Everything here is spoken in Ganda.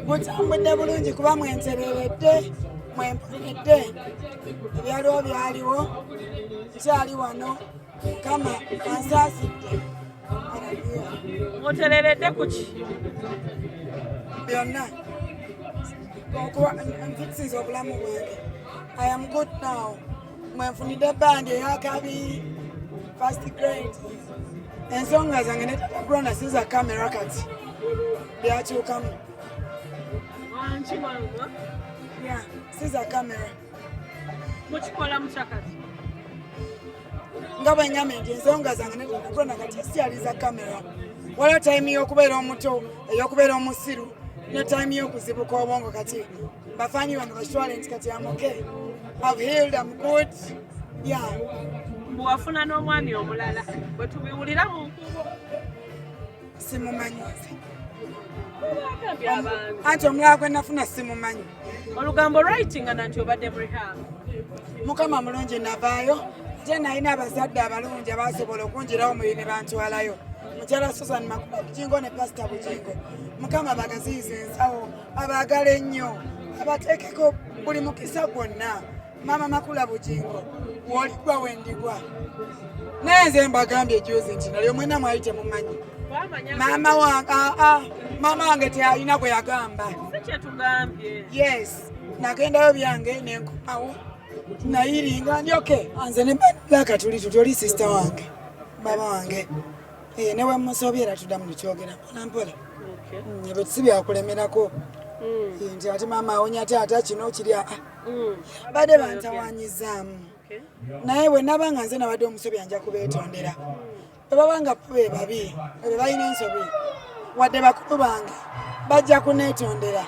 Gutambudde bulungi kuba mwentereredde, mwemponedde. Ebyaliwo byaliwo, nkyali wano, Mukama ansaasidde. Otereredde ku ki? Byonna. Okuba nfikisinza obulamu bwange. I am good now. Mwenfunidde bandi eyakabi first grade. Ensonga zange ne Tata Brona siza kamera kati byakyukamu. Wanki waluma? Yeah, siza kamera. Mukikola mutya kati? Nga bwe ngambye nti ensonga zange ne Tata Brona kati sikyaliza kamera. Waliwo time y'okubeera omuto, ey'okubeera omusiru ne time y'okuzibuka obwongo. Kati bafaanyi bange bakitwale nti kati am okay. I've healed, I'm good. Yeah. Mbu wafuna n'omwami omulala bwe tubiwulira mu nkubo. Simumanyi nze. Bagambye abantu. Anti omulala gwe nafuna simumanyi. Olugambo writing nti obadde mu rehab. Mukama mulungi, navaayo, ate nalina abazadde abalungi abasobola okunjirawo mubiri ne bantwalayo, mukyala Susan Makula Bugingo ne Pasita Bugingo. Mukama bagaziyiza ensawo, abaagala ennyo, abateekeko buli mukisa gwonna. Maama Makula Bugingo, woligwa wendigwa, naye nze mbagambye juzi nti nali omwena mwali temumanyi. Twamanya. Maama wange, aa, maama wange teyalina gwe yagamba. Si kyetugambye. Yes, nagendayo byange nenkomawo, nayiringa ndi okay. Nze ne Black tuli tuti, oli sister wange, baba wange. Eh, ne wemusobye era tuddamu nekyogera mpola mpola. Ebyo si byakulemerako. Eh, nti ate maama awonya taata kino kiri, aa, badde bantawanyizaamu. Naye bwe naba nga nze nabadde omusobya, nja kubeetondera. Bwe baba nga bo be babi, be balina ensobi, wadde bakulu bange bajja kuneetondera.